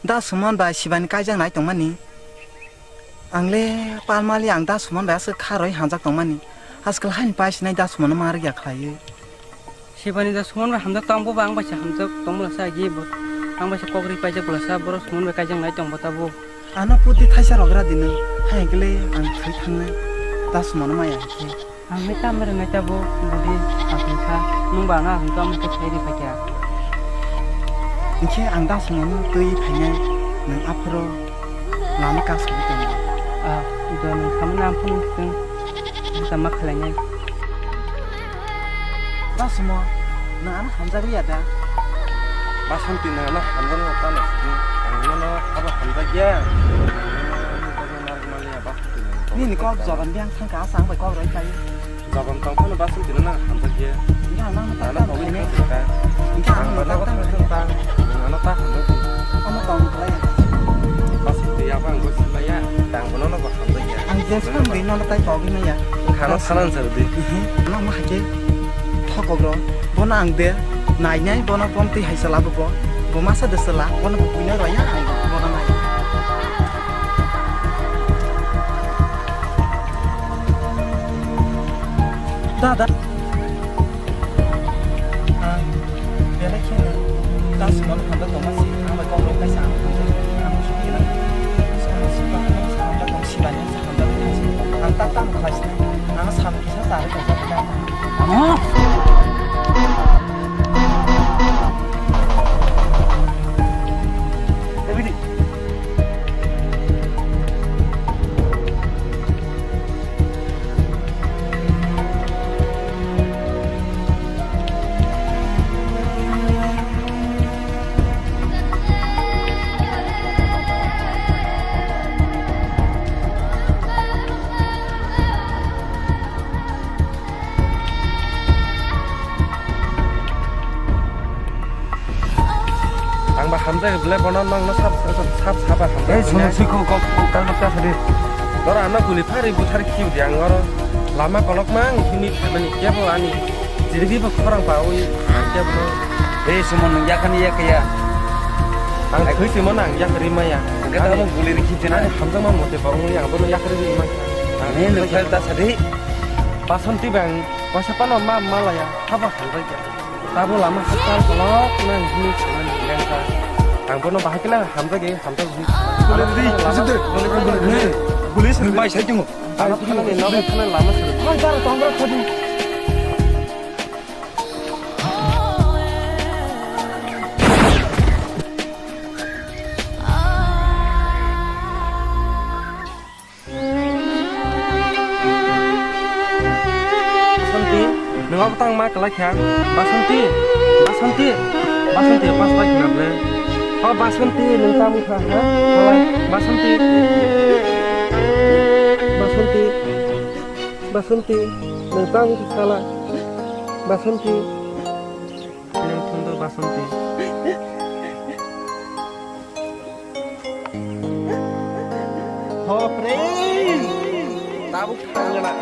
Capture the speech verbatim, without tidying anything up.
Da Suman bai Sibani kaijak nai tongmani. Ang le palmali ang Da Suman bai aswk kha roi hamjak tongmani. Askal haini pai sinai Da Suman no ma rwgya khlaiwi. Sibani Da Suman bai hamjak tong, bo ba ang bai se hamjak tong bwlasa agi bo. Ang bai se kok ri paijak bwlasa, boro Suman bai kaijak nai tong bo ta bo. Ano puti thaisa rogra di nwng, hai hwnkhe le ang thwi thangnai. Da Suman no maya hwnkhe. Ang le tamo rwnai tabuk, budi aswk kha, nwng ba ano aswk tamo khe sai ri phaikha. Hinkhe ang da aswk nono twi phainai, nwng aphuru lama kang sogwi tongo. Ah, do nwng samani aphuru nwng bwsa ma khlainai. Da Sumo, nwng ano hamjagwi ya da? Basanti nwng ano hamjakno tamo sidi, ang nono abo hamjakya. Ang nono ani bagwi narwkmani ya Basanti nwng. Nini kok joban di ang thangkha, asa ang bai kok roi kai. Joban tong phano Basanti no nang hamjakya. Hinkhe ang nang tak Ano tak kok khainai. Hinkhe ang Ang nang bana tak tak kok khainai. Tang, ang ano ta hamjakya. Omo tong khlai ya. Basanti ya bang bo simaya, tang bono no bo hamjakya. Ang je song di nono tai kok hinai ya. Khano thanan sar di. Ihi, ano ma hakhe thokok ro. Bono ang de nainai, bono pom twi hai sala bo bo. Bo masa de sala, bono bo puina roi ya ang bono nai. Dada. Ang belai kheno da Suman hamjak tongma si, ang bai kok rok kaisa ang hamjak, ang sukhe nang. Ang si ba, ang hamjak tong si ba, ang hamjak tong si. Ang ta tam khlai si, ang sam kisa sa re tong. Ang ba hamjak bele bono nang no sab sab sab hamjak. Ei, suno siko kok kok kang kok sadi. Dora ano guli phari buthar khiu di ang oro. Lama kolok mang hini mani kebo ani. Jirgi bo khorang pa ui ang kebo. Ei, sumo nung yakani yakaya. Ang khui simo nang yakri maya. Kita mo guli rikhi jina. Hamjak ma mote ba ui ang bono yakri maya. Ani nung ta sadi. Basanti bang, wasa pano ma malaya, haba hambai ya. Tabo lama hakal kolok nang hini sangan lengka. Ang bono bahai kela hamjak ge, hamjak hini. Boleh di, lama, boleh di, boleh di. Boleh di. Bai sai tungo. Ano thana ni, no thana lama suru. Mai tar tong bra khodi. Basanti, nwng abo tang ma kwlai kha? Basanti, Basanti, Basanti, pas bai khna ble. O Basanti, nwng tamo kha, ha? Halai, Basanti. Basanti, Basanti, nwng tamo kha sala? Basanti. Nwng thung do Basanti. Hopre! Tabuk thangna.